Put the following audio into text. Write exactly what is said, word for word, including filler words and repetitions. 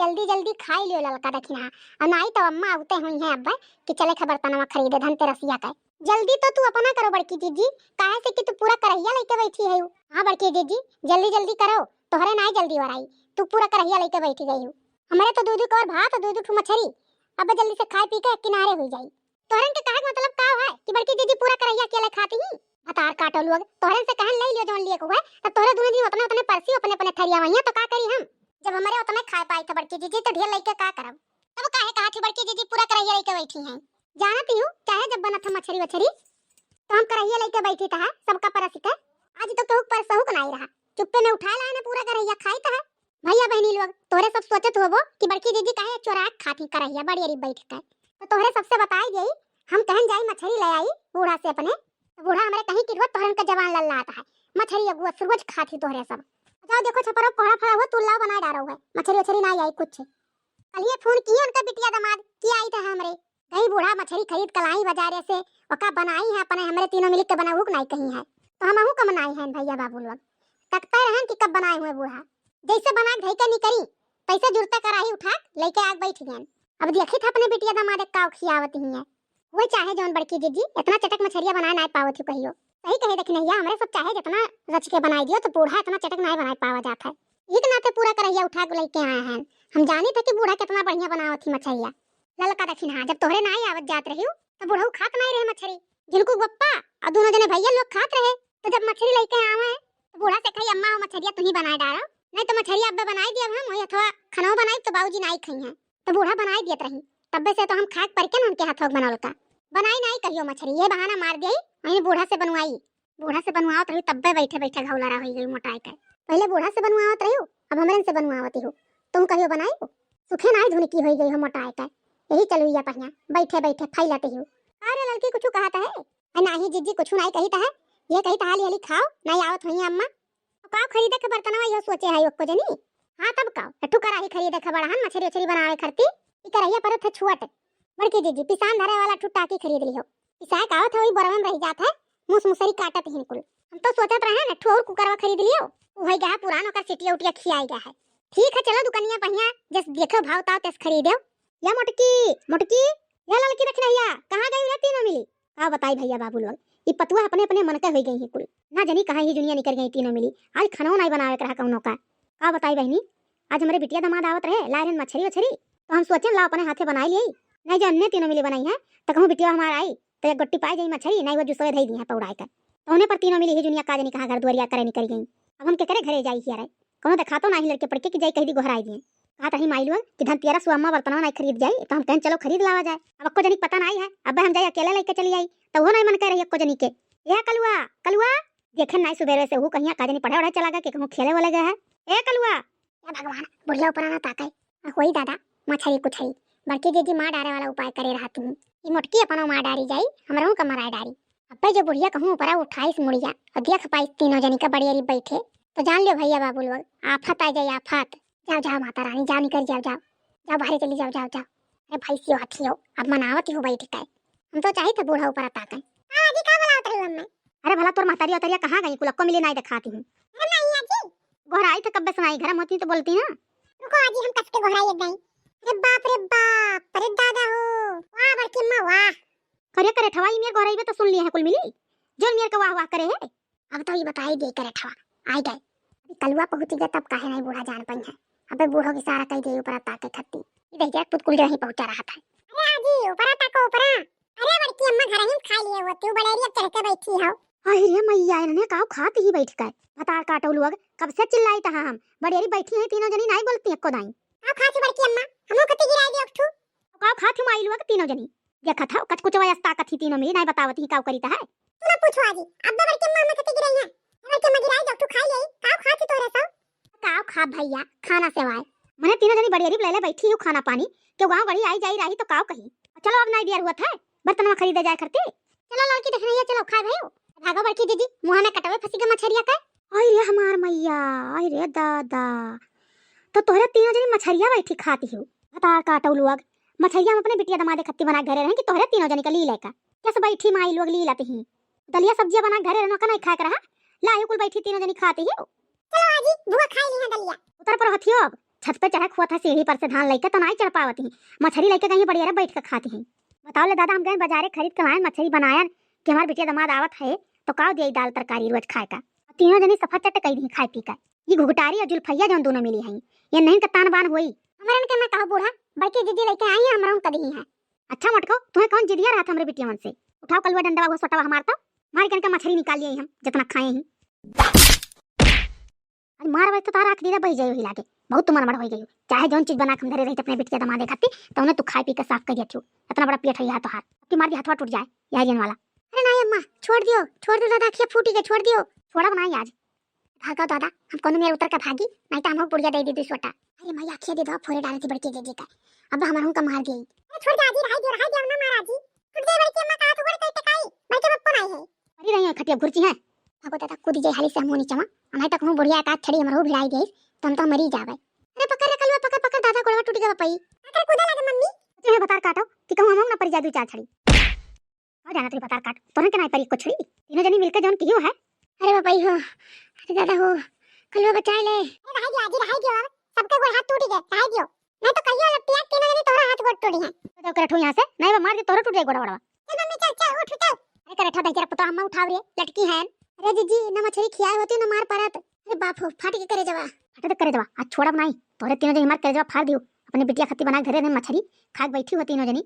जल्दी जल्दी खाई लियो ललका दखिनहा, अउर नाई तो अम्मा आवते हुइहैं अब्बे कि चले खे बर्तनवा खरीदे धनतेरसिया के। जल्दी तो तू अपना करो बड़की जीजी, काहे से कि तू पूरा करहिया लइके बैठी हउ। हाँ बड़की जीजी, जल्दी जल्दी करो, तोहरे नाई जल्दी वराई, तू पूरा करहिया लइके बैठी गई हउ। हमरे तो दू दू कवर भात, दू दू ठो मछरी, अब जल्दी से खाए पी के किनारे हुई जाई। तोहरन के कहे के मतलब का है कि बड़की जीजी पूरा करहिया अकेले खाती ही? भतार काटो लोग, तोहरन से कहन ले लियो जौन लिए के हुए, तब तोहरे दुनो दिन उतने उतने परसी अपने अपने थरिया वहिया तो का करी हम? जब हमरे उतने खाए पाई थे बड़की जीजी तो ढेर लइके का करब? तब काहे कहा थी बड़की जीजी पूरा करहिया लइके बैठी हैं? जानत ही हूँ, चाहे जब बनत है मछरी वछरी तो हम करहिया लइके बैठी था सबका परसी के। आज तो केहू के परसहू के नाई रहा, चुप्पे में उठा लाए ना पूरा करहिया खाई था। भैया बहनी लोग, तोहरे सब सोचत होबो कि बड़की जीजी काहे चोरा के खाती करहिया बड़ियरी बैठ के। तो तोहरे सबसे बताई गई, हम कहन जाई मछरी ले आई बूढ़ा से अपने, तो बूढ़ा हमरे कहीं कि रोज तोहरन के जवान लल्लात है, मछरी अगुआ से रोज खाती तोहरे सब। जाओ देखो छपरो कोहड़ा फड़ा हुआ, तू लाओ बनाए डारो है, मछरी उछरी ना आई कुछ। कल ये फोन किए उनका बिटिया दामाद कि आई था हमरे, कहीं बूढ़ा मछरी खरीद के लाई बाजारे से, ओका बनाई है अपने, हमरे तीनों मिल के बनाऊ के नाई कहीं है, तो हमहू का मनाई है भैया बाबू लोग। तकते रहन कि कब बनाए हुए बूढ़ा, जैसे बना के धई के निकरी, तैसे जुरते कराही उठा के लेके आग बैठ गयन। अब देखी था अपने बिटिया दामाद का खियावत ही है। वही चाहे जौन बड़की जीजी इतना चटक मछरिया बनाए नाय पावत ही कहियो। सही कहे दखिनहिया, हमरे सब चाहे जितना रच के बनाई दियो तो बूढ़ा इतना चटक नाय बनाए पावा जात है। एक नाते पूरा करहिया उठा के लेके आए हैं। हम जानी थे कि बूढ़ा कितना बढ़िया बनावत ही मछरिया। ललका दखिनहा, जब तोहरे नाई आवत जात रही तो बूढ़ऊ खात नाई रहे मछरी। झिनकू बप्पा और दोनों जने भैया लोग खात रहे, तो जब मछरी लेके आवे तो बूढ़ा से कही, "अम्मा, वो मछरिया तुही बनाए डारो, नहीं तो मछरिया अब्बे बनाई दियब हम, वही अथवा खनवा बनाई तो बाबूजी नाई खइहैं।" तो बूढ़ा बनाई दियत रही, तब्बे से तो हम खाए के परिके न उनके हाथों के बनौल का। बनाई नाई कहियो मछरी, ये बहाना मार दिया, वहीं बूढ़ा से बनवाई। बूढ़ा से बनवावत रही तब्बे बैठे बैठे घौलारा हो गई मोटाई के। पहले बूढ़ा से बनवावत रही, अब हमरन से बनवावत हो, तुम कहियो बनाई हो। सुखे नाई धुन की हो गई हो मोटाई के, यही चलुइया पहिया बैठे बैठे फैलत हो। अरे लड़की कुछ कहत है? अरे नाही जीजी, कुछ नाई कही है, ये कही हाली हाली खाओ, नाई आवत हुई अम्मा। का खरीदे के बर्तनवा, यह सोचे है ओक्को जनी। हाँ तब का, ठू कराही खरीदे के बड़हन मछरी उछरी बनावे खरती, ई करहिया परत है छुअट। बड़की जीजी, पिसान धरे वाला ठू टाकी खरीद लियो। पिसाए का आवत है, वही बोरवे में रह जात है, मुस मुसरी काटत हिन कुल। हम तो सोचत रहे ना, ठू और कुकरवा खरीद लियो, उ होई गया है पुरान, ओकर सिटिया उटिया खियाई गया है। ठीक है, चलो दुकनिया पहिया, जस देखो भाव ताव तस खरीदो। या मोटकी, मोटकी, या ललकी दखिनहिया, कहाँ गई रे तीनों मिली? का बताई भैया बाबू लोग, ई पतुआ अपने अपने मन के होई गई है कुल। ना जनी कहाँ ही दुनिया निकर गई तीनों मिली। आज खानो नाई बनावे के रहा कौनो का। का बताई बहनी, आज हमरे बिटिया दामाद आवत रहे, लाए रहन मछरी उछरी, तो हम सोचन ला अपने हाथे बनाई लियाई। नहीं जो अन्ने तीनों मिली बनाई है, तो कहूँ बिटिया हमार आई, तो एक गोटी पाई जाई मछरी, नहीं वो जुसवे धई दी है पौड़ाए कर। तो उन्हें पर तीनों मिली ही दुनिया का जनी कहाँ घर दुआरिया करे निकल गई। अब हम केकरे घरे जाई हिया रे? कौनो देखातो नाही लड़के पड़के कि जाई कह दी गोहराई दिए। कहत रही माई लोग कि धनतेरस हुआ अम्मा बर्तनवा नाई खरीद जाई, तो हम कहन चलो खरीद लावा जाए। अब अक्को जनी के पता नाई है, अब हम जाई अकेले लेके चली आई, तो वो नाई मन कह रही अक्को जनी के। ए कलुआ, कलुआ, देखे नाई सुबेरे से हु कहिया का जनी पढ़े वढ़े चला गया कि कहूँ खेले वाले गया है। ए कलुआ। ए भगवान, बुढ़िया ऊपर ना ताके। आ होई दादा, मछरी कुछरी, बड़की जीजी मार डारे वाला उपाय करे रहती हूँ। ई मोटकी अपनो मार डारी जाई, हमरहू का मराए डारी। अब्बे जो बुढ़िया कहूँ ऊपरा उठाइस मुड़िया और देख पाइस तीनों जनी का बड़ियरी बैठे, तो जान लियो भैया बाबू लोग, आफत आ जाई आफत। जाओ, जाओ माता रानी, जाओ निकल जाओ, जाओ। जाओ बाहरे चली जाओ, जाओ, जाओ। अरे भैंसियो हथियो, अब मनावत ही हो बैठ के। हम तो चाहित है बूढ़ा ऊपर ताके। हाँ जी, का बुलावत रही हमें? अरे भला तोर महतारी उतरिया कहाँ गई? कुलक्को मिले नाई देखाती हूँ। अरे नहीं आजी। गोहराई थे कब्बे सुनाई, घर में होती तो बोलती ना। रुको आजी, हम कस के गोहराई गई। अरे बाप रे बाप, अरे दादा हो। वाह बड़की अम्मा वाह। करे करे ठवाई में गोहराई में तो सुन लिए है कुल मिली। जोन मेर के वाह वाह करे है। अब तो ई बताई दे करे ठवा, आई गए। अभी कलुआ पहुँच गया तब काहे नहीं बूढ़ा जान पाई है। अबे बूढ़ो की सारा कही दे ऊपर ताके खत्ती। ई देख जरा पुतकुल जो यहीं पहुँचा रहा था। अरे आजी, ऊपरा ताको ऊपरा। अरे बड़की अम्मा घर ही खा लिए हुआ, तू बड़ेरी अब चढ़ के बैठी हो। अरे रे मैया, इन्हें काव खात ही बैठ गए। भतार काटो लोग, कब से चिल्लाई तहा हम। बड़ेरी बैठी हैं तीनों जनी, नाई बोलती एको दाई। काव खात ही बड़की अम्मा, हमो कति गिराई दे उठू। काव खात ही माई लोग तीनों जनी। देखत हौ, कचकुचवा यस ताकत ही तीनों मिली, नाई बतावत ही काव करीत है। तू ना पूछो आजी, अब्बे बड़की अम्मा हमें कति गिराई है। बड़की अम्मा गिराई जब तू खाई ले, काव खात ही तोहरे सब? काव खा भैया, खाना सेवाय। मने तीनों जनी बड़ियरी लेले बैठी हूँ खाना पानी, केहू गाँव गढ़ी आई जाई रही तो काव कही। चलो अब नाई दियर हुआ था, बर्तनवा खरीदे जाए खरती। चलो लड़की दखिनहिया, चलो खाए भाई। भागो बड़की जीजी, मुँह में कटवे फंसी के मछरिया के। आई रे हमार मैया, आई रे दादा। तो तोहरे तीनों जनी मछरिया बैठी खाती हो। भतार काटो लोग, मछरिया हम अपने बिटिया दमादे खत्ती बना के धरे रहे कि तोहरे तीनों जनी का ली लेका। कैसे बैठी माई लोग ली लाती ही। दलिया सब्जिया बना के धरे रहनो का नहीं खाए के रहा। लाई कुल बैठी तीनों जनी खाती ही। चलो आजी, बुआ खाई ली है दलिया। उतर पर हथियो अब। छत पे चढ़े खुआ था सीढ़ी पर से धान लेके तो नाई चढ़ पावत ही। मछरी लेके गई बड़ी अरे बैठ के खाती ही। बताओ ले दादा, हम गए बाजारे खरीद के लायन मछरी बनायन कि हमार बिटिया दामाद आवत है तो काव दिया दाल तरकारी रोज खाए का। तीनों जनी सफा चट कई दी खाए पी का। ये घुघटारी और जुल्फैया जौन दोनों मिली हैं, ये नहीं का तान बान होई। हमरन के मैं कहो बूढ़ा, बड़की दीदी लेके आई है, हमरन कदी ही है। अच्छा मोटको, तुम्हें कौन जिदिया रहा था हमरे बिटिया मन से? उठाओ कलुआ डंडवा, वो सोटवा हमार तो। मारी कन का मछरी निकाल लिए हम, जितना खाए ही। अरे मार बस तो तारा आँख दीदा बही जाए वही लागे। बहुत तुम मनमड़ हो गई हो। चाहे जौन चीज बना के हम धरे रही अपने बिटिया दमादे खाती, तो उन्हें तू खाए पी के साफ कर दिया तू। इतना बड़ा पेट है यहाँ तोहार। कि मार दी हथवा टूट जाए, यह जन वाला। अरे नहीं अम्मा, छोड़ दियो, छोड़ दियो दादा, अखिया फूटी के, छोड़ दियो। छोड़ा बनाई आज। भागो दादा, हम कोनो मेर उतर के भागी, नहीं तो हमहू पुड़िया दे दी दू सोटा। अरे माई, आँखिया दे दो, फोरे डाले थी बड़की दीदी का। अब हमार हूँ का मार गई। अरे छोड़ दे आजी, रहाई दियो, रहाई दियो ना मार आजी। टूट जाए बड़की अम्मा का हाथ, गोड़ कई टकाई, बड़के बप्पो नहीं है। अरे रही है खटिया घुरची है। भागो दादा, कूद जाए हाली से हमहू नीचवा। नहीं तक हूँ बुढ़िया का छड़ी हमरो भिड़ाई गई, तो हम तो मरी जावे। अरे पकड़ रे कलुआ, पकड़, पकड़ दादा, गोड़वा टूट गया पई। पकड़ कूदा लगे मम्मी। तुझे बतार काटो कि कहूँ हम ना परी जाए दू चार छड़ी। हो जाना तुझे बतार काट, तोहन के नाई परी को छड़ी। तीनों जनी मिलके जौन कियो है। अरे बापा हो, अरे दादा हो, कलुआ बचाए ले। अरे रहाई दियो आजी, रहाई दियो, अब सबके गोड़ हाथ टूट गए, रहाई दियो। नहीं तो कहियो लपटिया तीनों जनी तोहरा हाथ गोड़ टूटी हैं। तो करठो यहाँ से, नहीं बा मार के तोहरा टूट जाए गोड़ा वोड़वा। चल मम्मी चल, चल उठ चल। अरे करठा दही जरा पता अम्मा उठाव रे, लटकी हैं। अरे जीजी, ना मछली खियाए होती ना मार परत। अरे बाप हो, फाट के करे जवा। फाटे तो करे जवा, आज छोड़ा बनाई। तोहरे तीनों जनी मार करे जवा फाड़ दियो। अपने बिटिया खत्ती बना के धरे रहे मछली, खा के बैठी हो तीनों जनी।